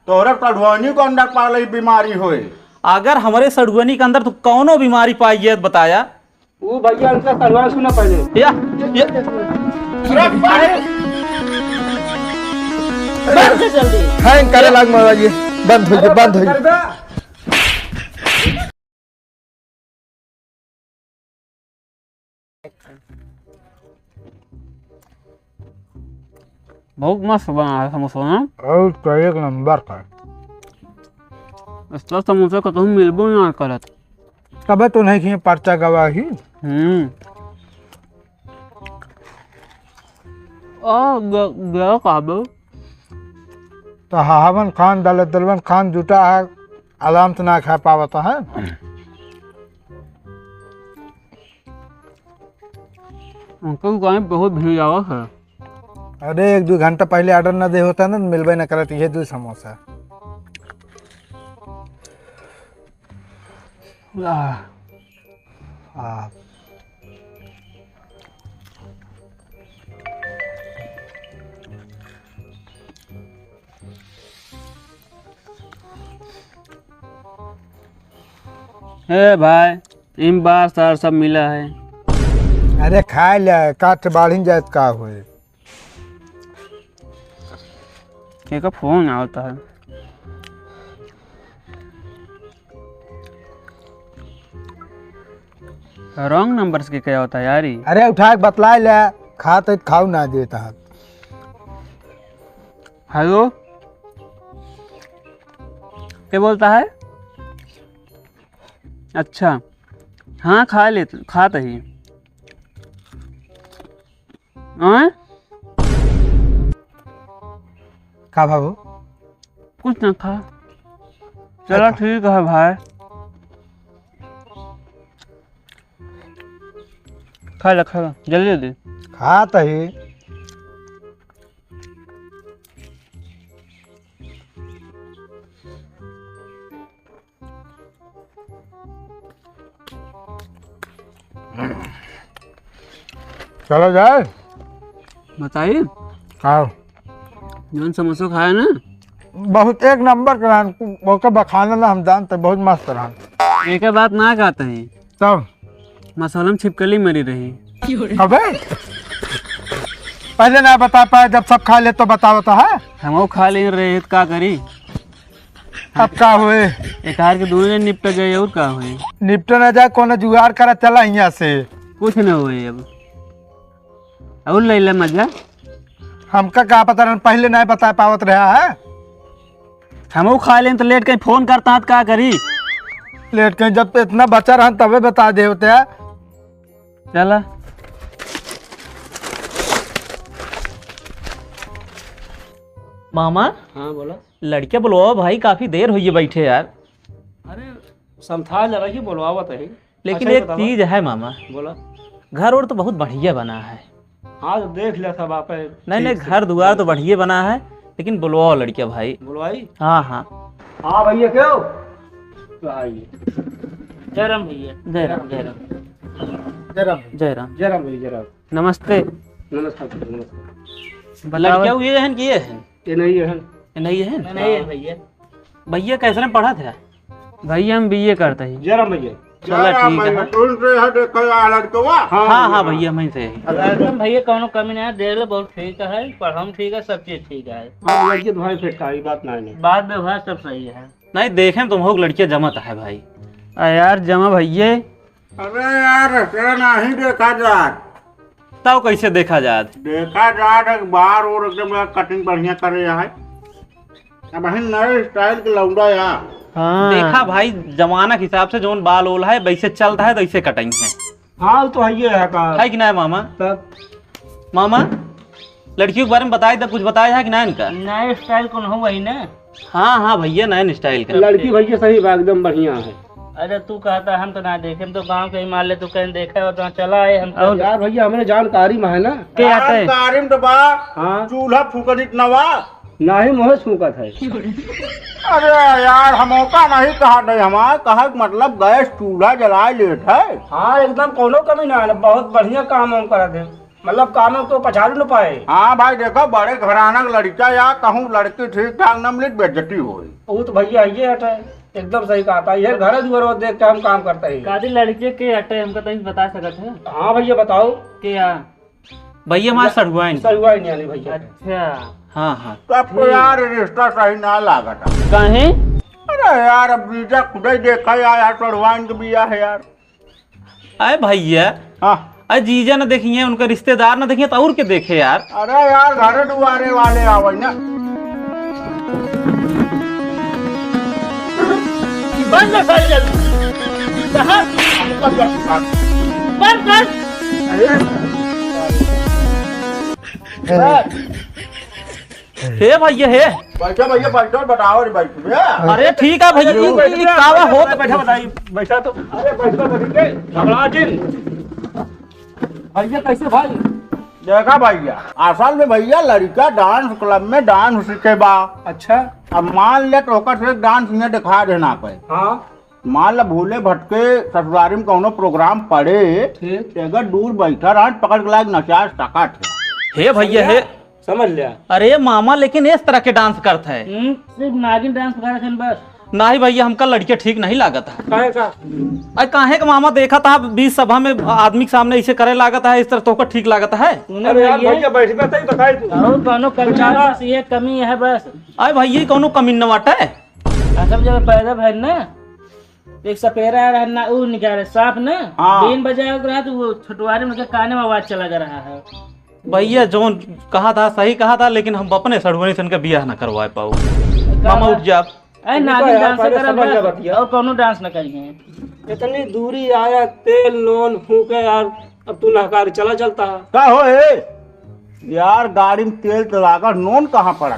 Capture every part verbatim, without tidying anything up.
तोहरे सढ़ुअनी के अंदर पाले बीमारी होए। अगर हमरे सढ़ुअनी के अंदर तू कौनो बीमारी पाई गया त बताया। वो भैया उनका सढ़ुआ सुना पहले। या, या। अरे, अरे। बंद कर जल्दी। Hang करे लाग मोबाइल ये। बंद होइ गया, बंद होइ गया। बहुत मस्त बना है समोसा ना। और तो एक नंबर का। इसका समोसा कतहूँ मिलबो ना करत। तबे तो नहीं किए पर्चा गवाही। हम्म। आ, ग-, गया का बे? तो हावन खान, दौलत दलवन खान जुटा है, आराम से ना खा पावत है। उनके दुकान बहुत भीड़ आवत है। अरे, एक दो घंटा पहले order ना दे होता ना, तो मिलबे ना करत ये दो समोसा। आह। आह। ए भाई, इम बार सार सब मिला है। अरे खाए ले, काट बाढ़िन जात का होए। केका फोन आवता है। Wrong number से के क्या होता है यार ई? अरे उठा के बतला ले, खात है खाऊ ना देता है। हेलो, के बोलता है? अच्छा, हाँ, खा ले, खात ही। आँय? का बाबू? कुछ ना खा। चला, अच्छा। ठीक है भाई। खा ले, खा ले, जल्दी, जल्दी। खात ही। चला जाए। बताइए। खाओ। जौन समोसा खाया ना? बहुत एक नंबर के रहन, ओके बखाना ना हम जानते, बहुत मस्त रहन। एके बात ना कहते हैं। तब? मसाला में छिपकली मरी रही। अबे? पहले ना बता पाए, जब सब खा ले तो बतावत है। हमहू खा ले रहे, तो का करी? अब का होए? एक हार के दोनों जन निपट गए, और का होए? निपट ना जाए, कोनो जुगाड़ करा, चला हियाँ से। कुछ ना होए अब। और ले ले मजा। हमका का पता रहन, पहले नहीं बता पावत रहा है। हमहू खा लेन तो लेट कहीं फोन करता है तो का करी? लेट कहीं जब इतना बचा रहन तबे बता दे होते हैं। चला। मामा। हाँ, बोला। लड़के बुलवाओ भाई, काफी देर हुई है बैठे यार। अरे, समझा जरा कि बुलवावत है। लेकिन अच्छा, एक बतावा। चीज है मामा। बोला। घर और तो बहुत बढ़िया बना है। हाँ, तो देख लिया सब आप। नहीं, ठीक नहीं, से। घर दुआर तो बढ़िया बना है, लेकिन बुलवाओ लड़के भाई। बुलवाई? हाँ, हाँ। हाँ भैया, क्यों? तो आइए। जय राम भैया। जय राम, जय राम। जय राम। जय राम। जय राम भैया, जय राम। नमस्ते। नमस्कार, नमस्कार। बताओ। लड़किया ये हन कि ये हन? ये नहीं है। ये नहीं है? नहीं है भैया। भैया कैसे में पढ़त है? भैया हम बीए करते ही। जय राम भैया। चला जय राम ठीक भैया। है। कौन से है देखो यार लड़कवा? हाँ, हाँ, हाँ, भैया। भैया मैं से ही। एकदम भैया कौनो कमी नहीं है, देख ले बहुत ठीक है, पढ़म ठीक है, सब चीज ठीक है। हाँ, लड़की तो भाई फिट है, ये बात नहीं, नहीं। बात व्यवहार सब सही है। नहीं देखे तुम हो लड़किया जमत है भाई। अरे यार जमा भैया। अरे यार, तेरा नहीं देखा जात। तब कैसे देखा जात? देखा जात, एक बार और एकदम cutting बढ़िया करे है। अब है नए style के लौंडा यार। हाँ। देखा भाई, जमाना के हिसाब से जौन बाल ओल है, वैसे चलता है, तो ऐसे कटाई है। हाँ, तो है ये है का। है कि ना मामा? तब। मामा, लड़कियों के बारे में बताए तो कुछ बताया है कि ना इनका? नए style कौन हो वही ना? हाँ, हाँ भैया, नए style का। लड़की भैया सही बा, एकदम बढ़िया है। अरे तू कहता हम तो ना देखे, हम तो गाँव के ही मान ले, तू कहीं देखे हो तो चला आए हम तो। और यार भैया, हमरे जानकारी में है ना। के आते हैं? जानकारी में तो बा, हाँ। चूल्हा फूकनित नवा। नाही मोहे सूंघत है। अरे यार, हमोका नहीं कहा नहीं, हमार कहा के मतलब गैस चूल्हा जलाए लेत है। हाँ, एकदम कोनो कमी ना है, बहुत बढ़िया काम हम करत है। मतलब कानों को पछाड़ न पाए। हाँ भाई, देखो, बड़े घराना के लड़का या कहूँ लड़की ठीक ठाक न मिली, बेइज्जती होई। वो तो भैया ये हटे, एकदम सही कहा था। ये घर दुआर देख के हम काम करते हैं। कादी लड़के के हटे, हमका तनी बता सकत है? हाँ भैया, बताओ। के या? भैया, हमारे सड़ुआइन। सड़ुआइन यानी भैया। अच्छा। हाँ, हाँ। तब तो ठीक। यार, रिश्ता सही ना लागत है। काहे? अरे यार, अब जीजा खुदे देखा यार, यार, सड़ुआइन के बिया है यार। अरे भैया, हाँ। अरे जीजा न देखिए, उनका रिश्तेदार न देखिए, तो और के देखे यार? अरे यार, घर दुआरे वाले आवे ना। बंद कर जल्दी। कहाँ? बंद कर। अरे। हे भैया, हे। बैठा भैया, बैठा, बताओ रे भाई, तू, भैया। अरे ठीक है भैया, अरे, ई, बैठ ई जा, कावा बैठ जा, होत? बैठा, बताई, बैठा तो। अरे, बैठा, बैठ के, घबरा जिन। भैया, कैसे भाई? देखा भैया, असल में भैया, लड़का dance club में dance सीखे बा। अच्छा। अब मान ले, तो ओकर से dance में दिखा देना पे। हाँ। मान ला भूले भटके ससुरारी में कौनो program पड़े, ठीक। ते अगर दूर बैठा रहन, पकड़ के लाग नचा सकत है। हे भैया, हे। समझ लिया। अरे मामा, लेकिन इस तरह के dance करत है। हम्म, सिर्फ नागिन dance करत है बस। नहीं भैया, हमका लड़के ठीक नहीं लागत है। काहे का? अरे काहे का मामा, देखा था बीच सभा में आदमी के सामने ऐसे करे लागत है, इस तरह तोहका ठीक लागत है? सुनो अरे यार भैया। भैया, बैठ के तई बताई तू। और कौनो कमी बेचारा। है बस, ये कमी है बस। अरे भैया, ये कौनो कमी न बाटे। आ, सब जगह पैदा भइल ना। एक सपेरा रहा ना, ऊ निकाले सांप ना, हाँ। बीन बजाए के रहा, तो वो छोटवारे में के काने में आवाज चला जा रहा है। भैया, जौन कहा था, सही कहा था, लेकिन हम अपने सड़ुआइन से इनका बियाह ना करवाए पाओ। का मामा, बात? उठ जा। ए, रुको नागिन यार, dance पहले करब समझ बस, ले बतिया। और कौनो dance ना करिए। इतनी दूरी आया, तेल नून फूके यार, अब तू नहकार चला चलता है। का हो ए? यार, गाड़ी में तेल तो लागल, नून कहाँ पड़ा?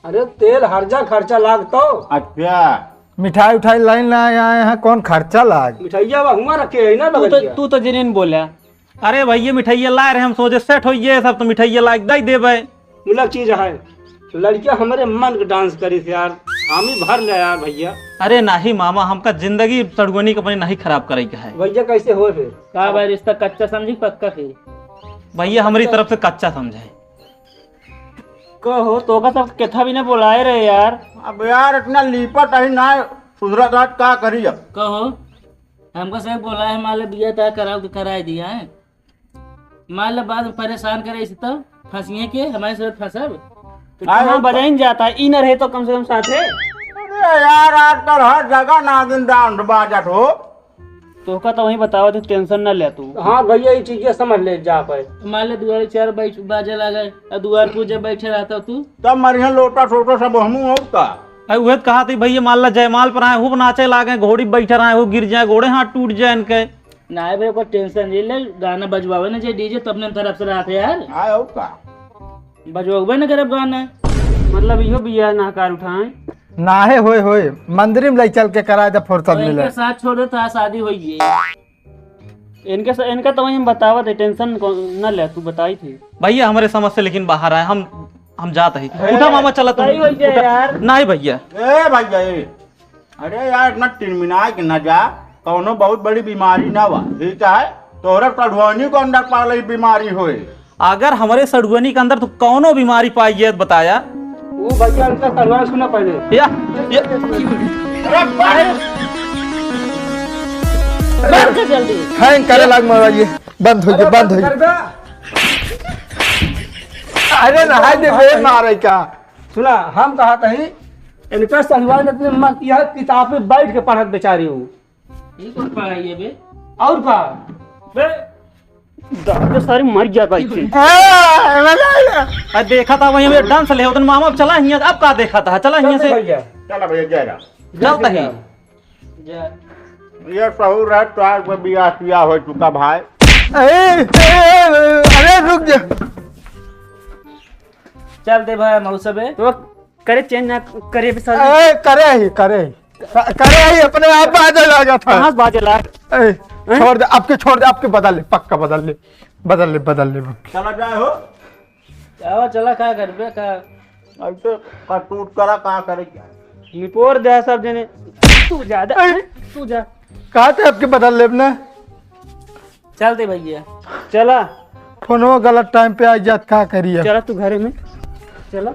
अरे, तेल हर जा खर्चा लागतो। अच्छा। मिठाई उठाई लाइन ना आए हैं, कौन खर्चा लाग? मिठाइया बा हुआ रखे है ना तू तो, बगलिया। तू तो जिनिन बोला। अरे भैया, मिठाइया लाए रहे, हम सोचे set होइए सब, तो मिठाइया लाए दे देबे। मुलक चीज है, लड़किया हमरे मन के dance करी थी यार, हामी भर ले यार भैया। अरे नहीं मामा, हमका जिंदगी सड़ुआइन के अपनी नहीं खराब करे के है। भैया, कैसे हो फिर? का भाई, रिश्ता कच्चा समझी पक्का फिर? भैया, हमरी तरफ से कच्चा समझे। कहो, तोका सब केथा भी ना बोलाए रहे यार। अब यार, इतना लीपत ही ना सुधरत आज, का करी अब? कहो, हमको सब बोला है, मान ले बिया तय कराओ तो कराए दिया है। मान ले बाद में परेशान करे इसे तो फंसिए के, हमारे साथ फंसब। तो आए कहाँ हो बजाइन जाता है, ई न रहे तो कम से कम साथे। अरे यार, आजकल हर जगह नागिन dance बाजत हो। तोहका तो वही बतावत ही, tension न ले तू। हाँ भैया, ये चीजें समझ ले जा पाए। मान ले दुआरे चार बैठ बाजे लागे, आ दुआर पूजे बैठे रहता तू। तब मरिहे लोटा सोटा सब हमू और का। अरे उहे तो कहा थी भैया, मान ला जयमाल पर आए, खूब नाचे लागे, घोड़ी बैठे रहे, वो गिर जाए, गोड़े हाथ टूट जाए इनके। ना भाई, ओकर tension नहीं ले, गाना बजवावे ना जे DJ तो अपने तरफ से रहते यार। हाँ, और का। बजवावे ना करब गाना। मतलब इहो बिया नहकार उठाए। नाहे होए होए, मंदिर में लई चल के कराए दे फुर्सत और मिले। इनके साथ छोड़ दे तो आज शादी होई है। इनके सा-, इनका तो वही हम बतावत है, tension को न ले, तू बताई थी। भैया हमरे समझ से लेकिन बाहर आए, हम, हम जात ही। ए, उठा मामा, चला तू। सही हो गया उठा। यार। नहीं भैया। ए भैया, ए। अरे यार, इतना टिनमिनाए के न जा, कौनो बहुत बड़ी बीमारी ना बा, ठीक है? तोहरे सढ़ुआनी को अंदर पाले बीमारी होए। अगर हमरे सढ़ुआनी के अंदर तू कौनो बीमारी पाई गया तो बताया। वो भैया उनका सढ़ुआ सुना पहले। या, या। अरे बाप रे। बंद कर जल्दी। Hang करे लाग मोबाइल, ये बंद हो गया, अरे बंद हो बंद गया। कर बे। अरे नहाए दे, बे मारे का। सुना, हम कहा तही, इनका सढ़ुआ ने इतने मत किया है, किताब पे बैठ के पढ़त बेचारी हो। ये कौन पढ़ाई है बे? और का? बे, दादा सारे मर गया भाई से। आ, देखा था वहीं में dance ले होतन मामा, अब चला हियां, अब का देखा था, चला हियां चलते से। भैया। चला भैया, जय राम। चलता ही। जा। ये सहूर है, तो आज कोई बियाह सियाह हो चुका भाई। ए, ए, ए, अरे रुक जा। चल दे भाई, मौसम है। तो करे change ना करे भी साले। ए, करे ही, करे ही। क-, करे ही, अपने आप बाजे लागा था। कहाँ से बाजे लाग? ए, हैं? छोड़ दे, आपके छोड़ दे, आपके बदल ले, पक्का बदल ले, बदल ले, बदल ले। चला जाए हो? चला, चला, का करबे, का? ऐसे करतूत करा, का करे क्या? निपोर दे सब जने। तू जा, जा, ए! तू जा। कहा थे आपके बदल लेब ना? चल दे भैया। चला। फोनवा गलत टाइम पे आ जात, का करी अब? चला तू घरे में, चला।